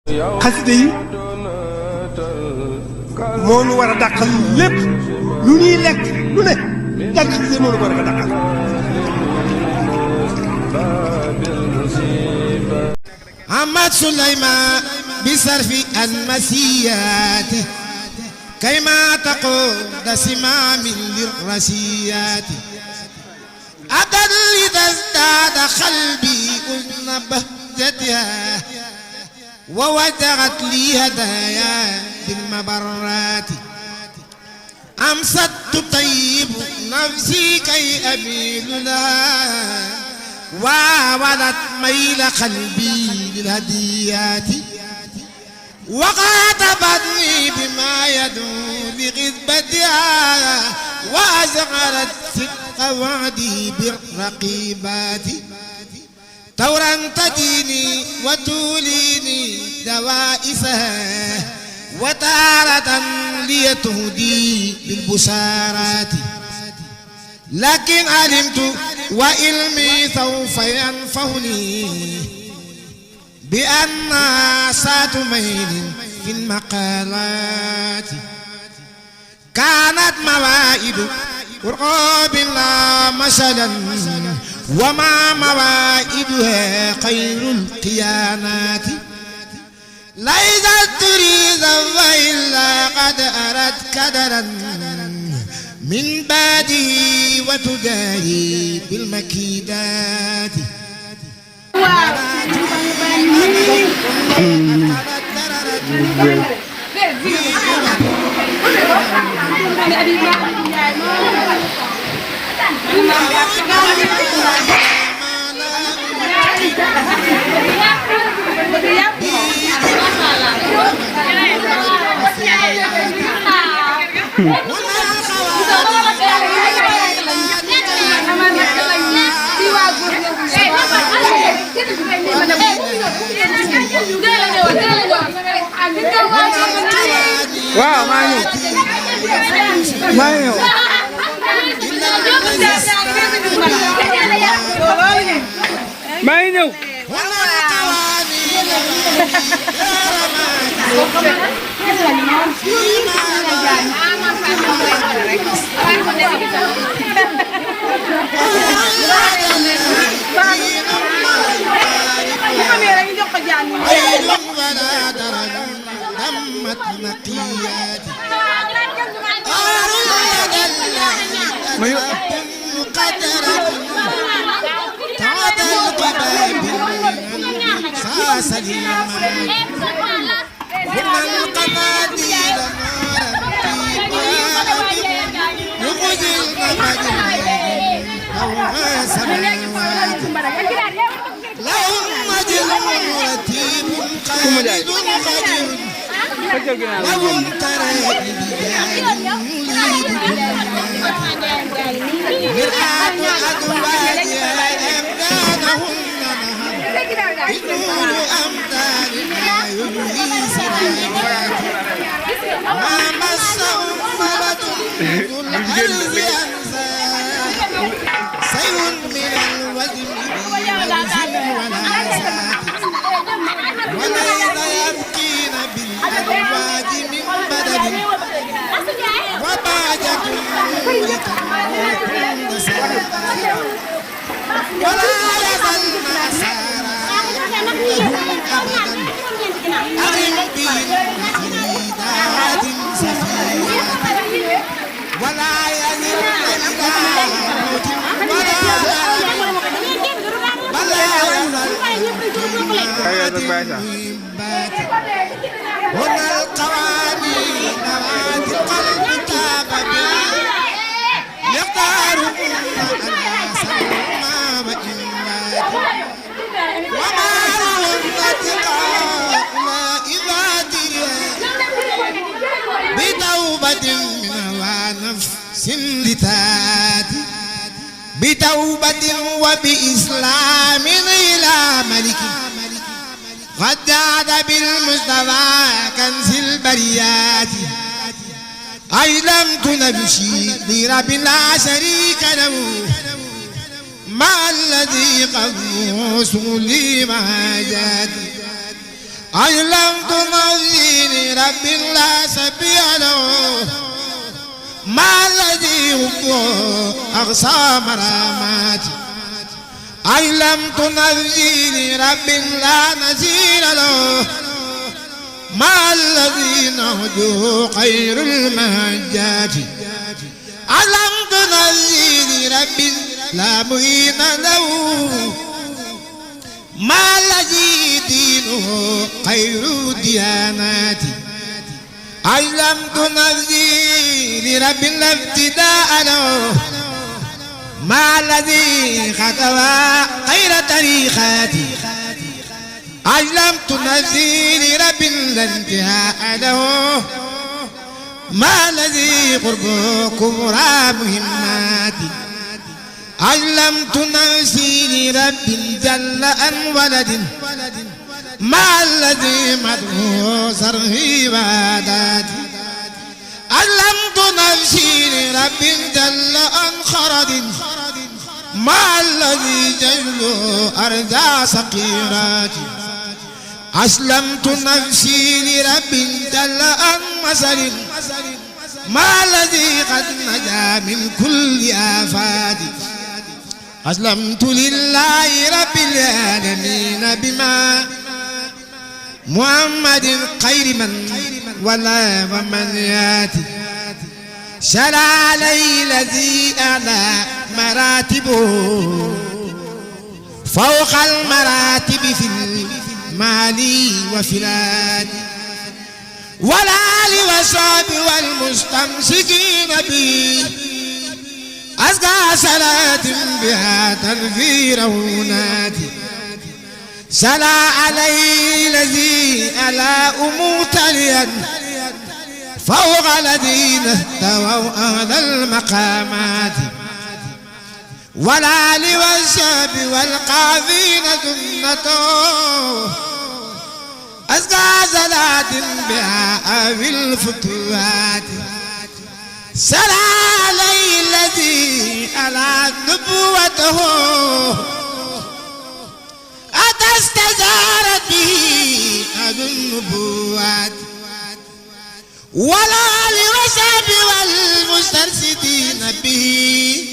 xasida yi moo nu war a dàqal lépp lu ñuy lekk lu ne jàng xasida yi moo nu ko war a dàqal. Ahmad Souleymane bisarfi almasiyat kayma taqud simamin lirrasiyat adal litasdad qalbi uzna bahjatiha ووجهت لي هدايا بالمبرات أمست تطيب نفسي كي أميل لها وولت ميل قلبي للهديات وخاطبتني بما يدعو لغذبتها وأزغرت صدق وعدي بالرقيبات ثورا تديني وتوليني دوائسها وتارة ليتهدي بالبشارات لكن علمت وعلمي سوف ينفعني بأن سات ميل في المقالات كانت موائد قرب لا مثلا وما موائدها خير القيانات ليست تريد وإلا قد أردت كدرا من بعده وتجاري بالمكيدات waaw maa ngi ñëw بتوبة وبإسلام إلى ملك قد جاد بالمصطفى كنز البريات أيلمت نفسي لرب لا شريك له مع الذي قد وصل لي مهاجاتي علمت نفسي لرب لا سبيل له ما الذي هو أقصى مراماتي علمت نفسي لرب لا نزيل له ما الذي نهجه خير المهجات علمت نفسي لرب لا مهين له ما الذي دينه خير الديانات علمت نفسي لرب لا ابتداء له ما الذي خطوى خير طريقاتي علمت نفسي لرب لا انتهاء له ما الذي قربه كبرى مهماتي علمت نفسي لرب جل عن ولد ما الذي مدعو سره وعداتي علمت نفسي لرب جل عن خرد ما الذي جل أرجى سقيراتي أسلمت نفسي لرب جل عن مسر ما الذي قد نجا من كل آفات أسلمت لله رب العالمين بما محمد خير من ولا ومن ياتي شرع علي الذي أعلى مراتبه فوق المراتب في المال وفي الآد والآل والصحب والمستمسكين به أزكى صلاة بها تنفير وناتي صلى عليه الذي على متليا فوق الذين استووا أهل المقامات والآل والصحب والقاضين سنته أزكى صلاة بها أوي الفتوات صلى عليه الذي على نبوته أتى استجارت به أهل النبوات والآل والصحب والمسترشدين به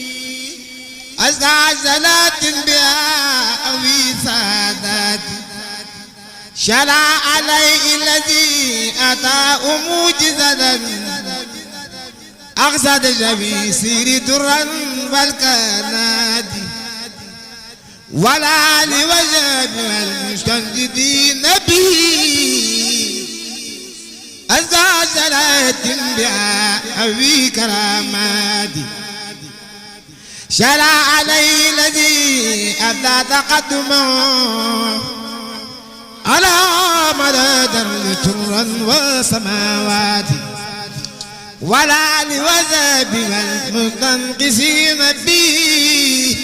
أزكى صلاة بها أوي سادات شرع عليه الذي أتى معجزة أقصد جبيسير درا والكناد والآل والصحب والمستنجدين به أزكى صلاة بها أوي كرامات شرع عليه الذي أبدى تقدمه على مدى ترا وسماوات والآل والصحب والمستنقسين به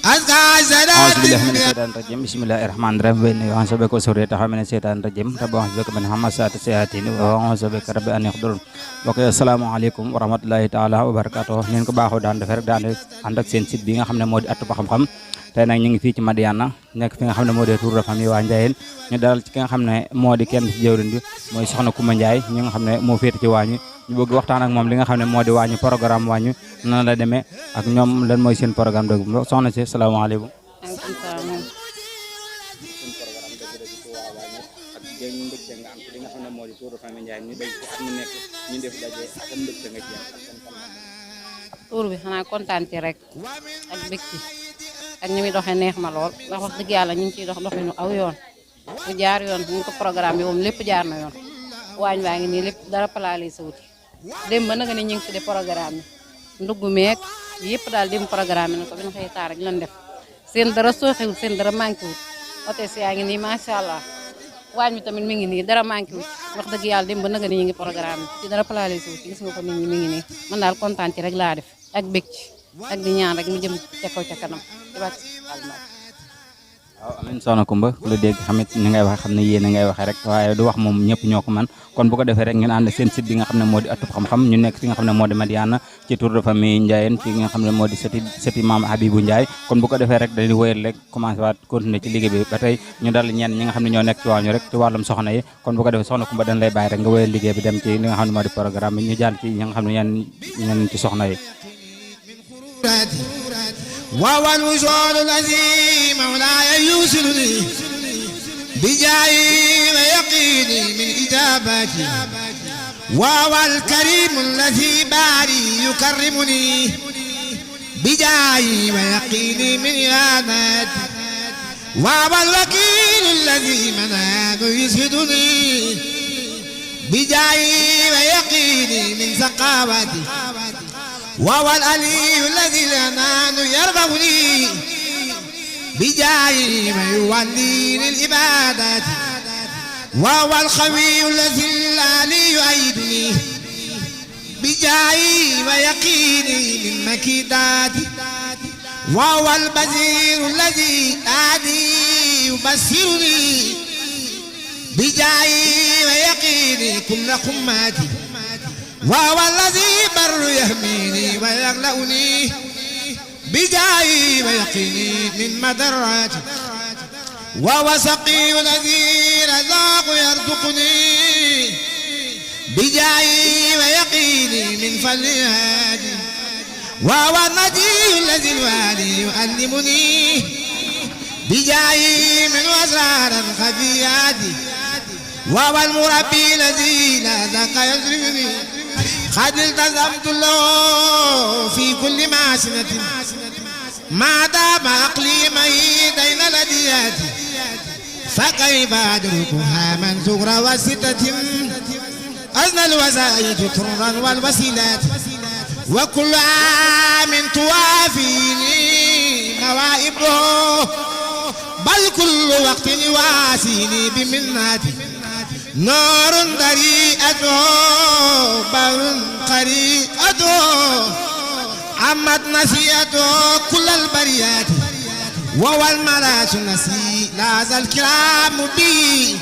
أعوذ بالله من الشيطان الرجيم بسم الله الرحمن الرحيم وأعوذ بك وسوريته من الشيطان الرجيم وأعوذ بك من همزات الشياطين وأعوذ بك رب أن يحضرون mbokk yi asalaamaaleykum wa rahmatulahi taala wa barakatuh ngeen ko baaxoo daan def rek daan ànd ak seen site bi nga xam ne moo di Ëttu Xam-Xam tey nag ñu ngi fii ci Madiyana nekk fi nga xam ne moo di Tour de famille waa Ndiayène ñu dalal ci ki nga xam ne moo di kenn ci jëwriñ bi mooy soxna Coumba Ndiaye ñi nga xam ne moo féete ci waañu ñu bëgg waxtaan ak moom li nga xam ne moo di waañu programme waañu nan la demee ak ñoom lan mooy seen programme dëgg soxna si asalaamaaleykum tuur bi xanaa kontaan ci rek ak bëgg ci ak ñi muy doxee neex ma lool ndax wax dëgg yàlla ñu ngi ciy dox doxinu aw yoon bu jaar yoon ñu ko programme bi moom lépp jaar na yoon waañ waa ngi nii lépp dara palaali sa wuti dem ba nanga ne ñu ngi ci de programme yi ndugg meeg yëpp daal dem programme yi ne ko bi na xëy taar rek lan def seen dara sooxewul seen dara manqué wut hôtesse yaa ngi nii macha allah waañ bi tamit mi ngi nii dara manqué wut wax dëgg yàlla dem ba nanga ne ñu ngi programme ci dara palaali sa wuti gis nga ko nit ñi mi ngi nii man daal kontaan ci rek laa def ak bëgg ci ak di ñaan rek mu jëm ca kaw ca kanam ci bàcc alma waaw amiin soxna Kumba ku la dégg xamit ni ngay waxe xam ne yéen a ngay waxee rek waaye du wax moom ñëpp ñoo ko man kon bu ko defee rek ngeen ànd seen site bi nga xam ne moo di Ëttub Xam-Xam ñu nekk fi nga xam ne moo di Madiyana ci tour de famille Ndiayène fi nga xam ne moo di sëti maam Habibou Ndiaye kon bu ko defee rek dañuy wéyal rek commencé waat continuer ci liggéey bi ba tey ñu dal ñenn ñi nga xam ne ñoo nekk ci waañu rek ci wàllum soxna yi kon bu ko defee soxna Kumba dañ lay bàyyi rek nga wéyal liggéey bi dem ci li nga xam ne moo di programme bi ñu jàll ci ñi nga xam ne ñenn ci soxna yi وهو الوصول الذي مولاي يوصلني بجاهي ويقيني من إجابتي وهو الكريم الذي باري يكرمني بجاهي ويقيني من إهانتي وهو الوكيل الذي مناد يسهدني بجاهي ويقيني من سقاوتي وهو العلي الذي الأنان يرغبني بجاهي ويولي للعبادات وهو الخوي الذي العلي يؤيدني بجاهي ويقيني من مكيداتي وهو البصير الذي آدي يبصرني بجاهي ويقيني كل قماتي وهو الذي بر يهميني ويغلأني بجاهي ويقيني من مدراتي وهو سقي الذي رزاق يرزقني بجاهي ويقيني من فلياتي وهو النجي الذي الوالي يعلمني بجاهي من أسرار خفياتي وهو المربي الذي لا ذاك يجرمني قد التزمت له في كل معصية ما دام عقلي ميدين لدياتي فكيف أدركها من صغرى وستة أزنى الوسائل طرا والوسيلات وكل عام توافيني موائبه بل كل وقت يواسيني بمناتي نور ضريئته بر قريئته عمت نسيئته كل البريات وهو الملاك النسي لاز الكرام بي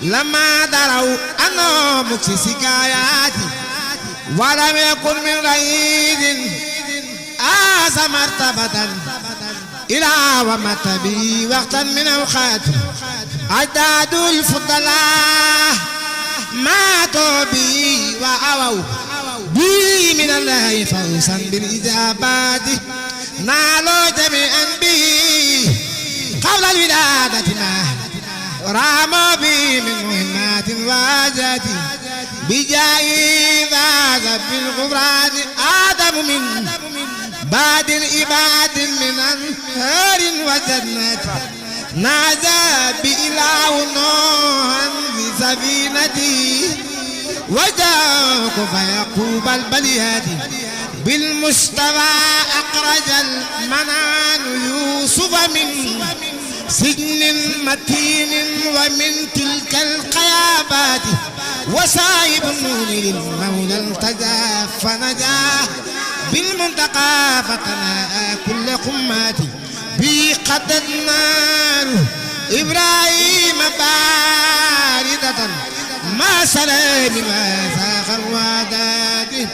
لما دروا أنه مكسي سكاياتي ولم يكن من رئيد آس مرتبة إلى ومت بي وقتا من أوقاتي عداد الفضلاء ماتوا بي وأووا بي من الله فوزا بالإجابات نالوا جميعا به قبل الولادة ما راموا بي من مهمات واجات بجاي فاز بالغفران آدم من بعد الإباد من أنهار وجنات نادى بإله نوحا في سفينتي وجاءك فيقوب البليات بالمصطفى أخرج المنان يوسف من سجن متين ومن تلك القيابات وسايب النور للمولى التجا فنجا بالمنتقى فتناء كل قماتي بي قد النار إبراهيم باردة ما سلام ما ساخ الوداد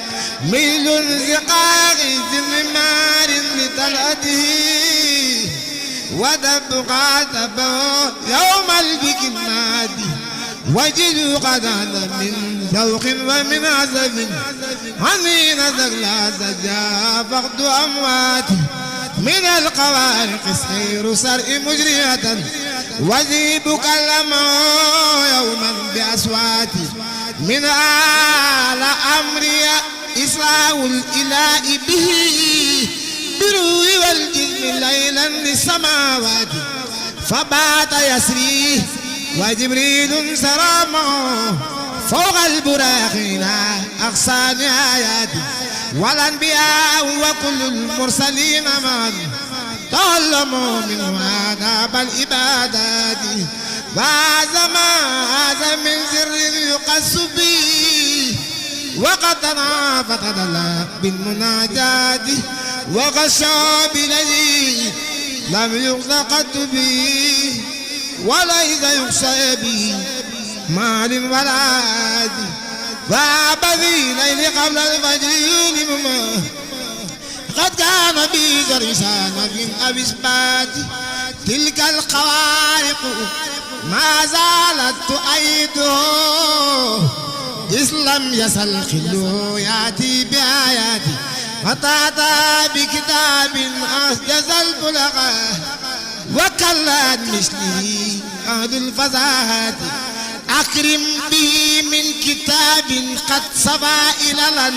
ميل زقاق ذم مار لطلعته ودب قاتبه يوم البك النادي وجد قد من ذوق ومن عزب عنين ذغلا زجا فقد أمواتي من القوارق السير سرء مجرية وذيب كلمه يوما بأصواتي من آل أمري إسراء الإله به بروي والجن ليلا للسماوات فبات يسري وجبريل سرامه فوق البراقين أغصان آياتي والأنبياء وكل المرسلين من تعلموا منه آداب العبادات هذا من سر يقص به وقد تنافت الله بالمناجات وغشى بالذي لم يخلق به وليس يخشى به مال ولا عادي فاب في ليل قبل الفجر يلم قد كان بي درسان في الأبسبات تلك الخوارق ما زالت تؤيده إذ لم يزل خلو يأتي بآياتي فتأتى بكتاب أحجز البلغاء وكلت مثله أهل الفزاهات أكرم به من كتاب قد صفى إللا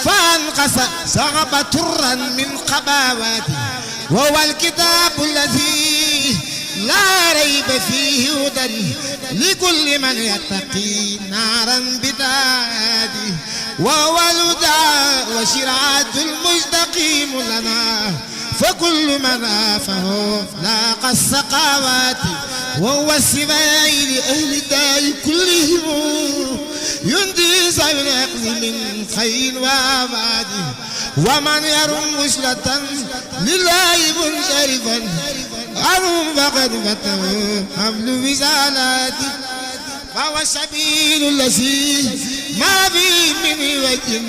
فانقص صعب ترا من قباوات وهو الكتاب الذي لا ريب فيه هدى لكل من يتقي نارا بداده وهو الهدى وشرعة المستقيم لنا فكل من عافه لاقى السقاوات وهو السباء لأهل الداء كلهم يندي سوي العقل من خير وآباد ومن يرم وصلة لله منشرفا عنهم فقد فتوا حمل وزالات فهو السبيل الذي ما فيه من وجه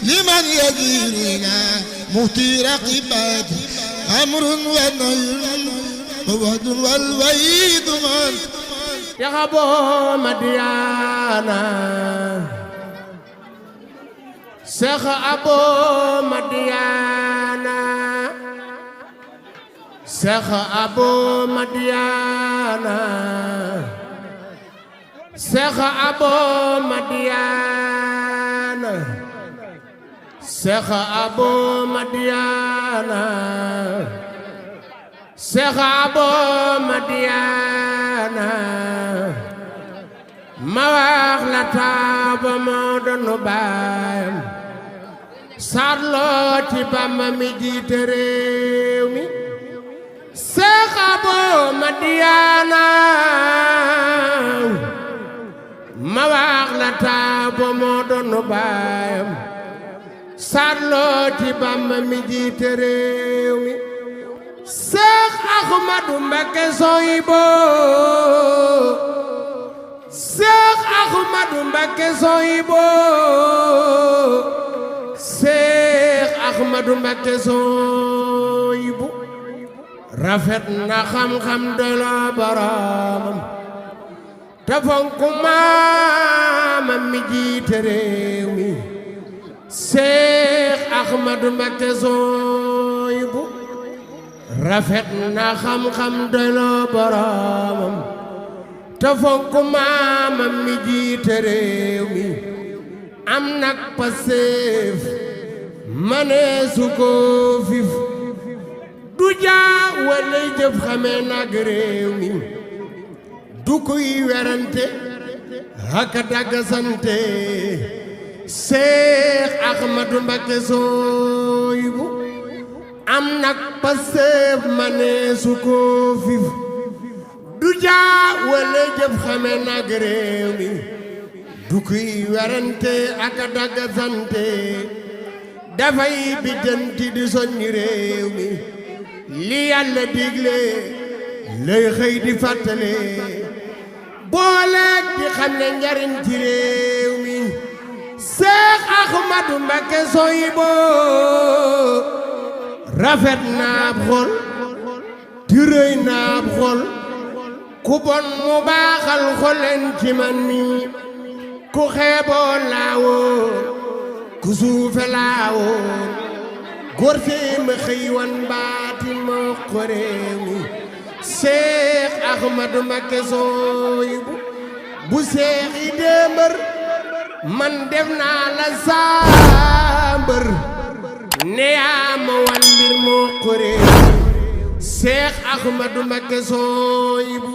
لمن يدير إلى مهتي رقبات أمر ونهي ووعد والوعيد من يغبو مديانا شيخ أبو مديانا شيخ أبو مديانا شيخ أبو مديانا شيخ أبو مديانا شيخ أبو مديانا ما واخلا تاب مودن بايم سارلو تي بام مي جيت ريومي شيخ أبو مديانا ما واخلا تاب مودن بايم سارلو تي بام مي جيت ريومي Seex Ahmadu Mbakke Soyibo Seex Ahmadu Mbakke Soyibo Seex Ahmadu Mbakke Soyibo rafet na xam-xam doyloo boroomam te fonk maamam mi jiite réew mi Seex Ahmadu Mbakke Soyibo rafet na xam-xam doyloo boroomam te fonk maamam mi jiite réew mi am nag paseef maneesu ko fif du jaa wala jëf xamee nag réew mi du kuy werante ak dagga sante Seex Ahmadu Mbakke Soyibu am nag paseef maneesu ko fif du jaa wala jëf xame nag réew mi du kuy werante ak dagga sante dafay bijjanti di soññi réew mi li Yàlla digle lay xëy di fàttale booleeg di xam ne njariñ ci réew mi Seex Ahmadu Mbakke Soyibo rafet naab xol ti rëy naab xol ku bon mu baaxal xolen ci man mi ku xeeboon laawoo ku suufe laawoo góor fee ma xëy wan baati ma ko réew mi Seex Ahmadu Mbakke Soyibu bu seex yi démbër man def naa la saambër ne yaa ma wan mbir moo ko réew Seex Ahmadu Mbakke Soyibu